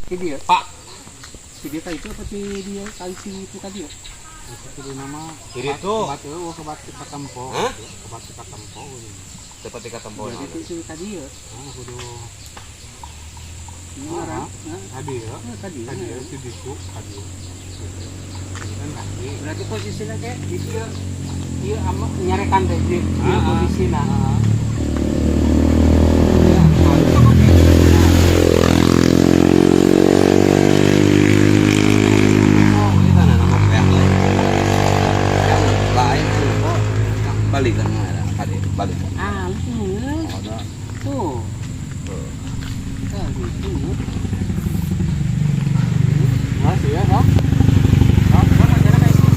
Ti dieu. Pak. Ti dieu ka itu apa ti dieu ka ti itu ka dieu? Itu nama Kiri tuh. Batu eueuh ke batu katempo. Hah? Ke batu katempo. Dapat tiga tempo. Berarti ti itu ka dieu. Nah, kudu Orang. ka dieu. Ka dieu. Ka dieu ti ditu ka dieu. Kan kaki. Berarti posisinya kayak di dieu. Ieu ama nyarekan teh di dieu posisina. Oh, ini kan nama peak lain. Yang lain tuh. Balikan ada, kali balikan. Ah, lu Oh, ada. tuh. Tuh. Tah gitu. Masih ya, Kak? Oh, macana kayak gitu.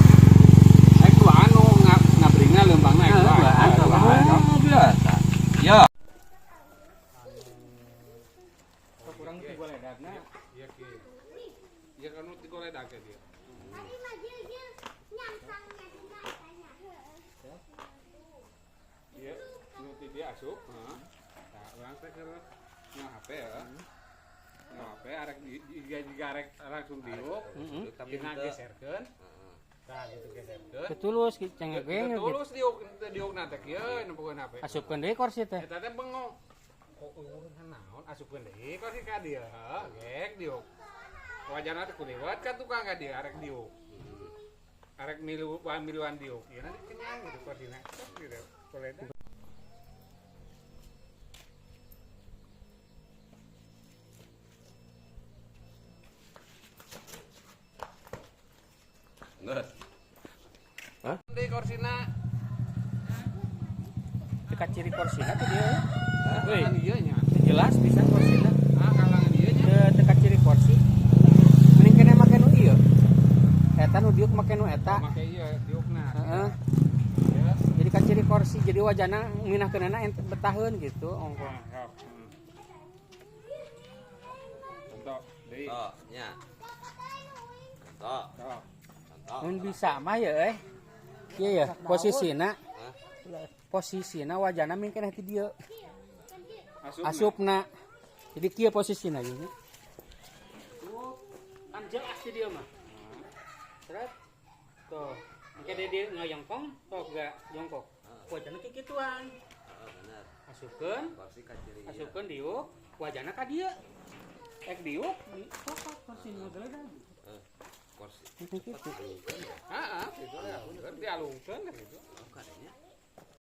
Ek duaan nu ngabringna leumpangna ek Ah, duaan. duaan. Oh, biasa. Ya. Kurang ti goledagna. Iya ki. Iya kan nu digoledag ge dia. Iya, nu ti dia asup, heeh. Tah, urang teh keur nyaho HP ya. Nyaho HP arek jiga arek langsung diuk, Tapi dina henteu. geserkeun. Tah gitu geserkeun. Ketulus cengeng gitu. Tulus diuk diukna teh kieu nempokeun HP. Asupkeun deui kursi teh. Eta teh bengong. Kok eueuh naon asupkeun deui kursi ka dieu, gek diuk. Wajana teh kuliwat ka tukang ka dieu arek diuk. Arek milu miluan diuk. Ieu nanti kenyang gitu kursina. Gitu. Koledak. Geus. Hah? Deui kursina. Dekat ciri kursina tuh dia. Kalangan ieu nya. Jelas bisa kursina. Ah, kalangan ieu nya. Dekat ciri kursi. Mending kene make nu ieu. Eta nu diuk make nu eta. Make ieu diukna. Heeh. Ya. Jadi ka ciri kursi jadi wajana minahkeunana betaheun gitu ongko. Nah, sok. Contoh deui. Oh, nya. Contoh. Sok. Contoh. Mun bisa mah ya eh. Ieu ya posisina. Hah? Posisina wajana mungkin keneh ti dieu. Asupna. Asupna. Jadi kieu posisina ieu. Kan jelas di dieu mah. Seret. Tuh. Engke dia ngayongkong, tuh gak jongkok. Wajana kieu kituan. Heeh, bener. Asupkeun, Kursi ka ciri ieu. asupkeun diuk, wajana ka dieu. Ek diuk, di cokot kursi ngageledag. Eh, kursi. Gitu. Heeh, gitu ya. Dialungkeun gitu. Oh, kadenya.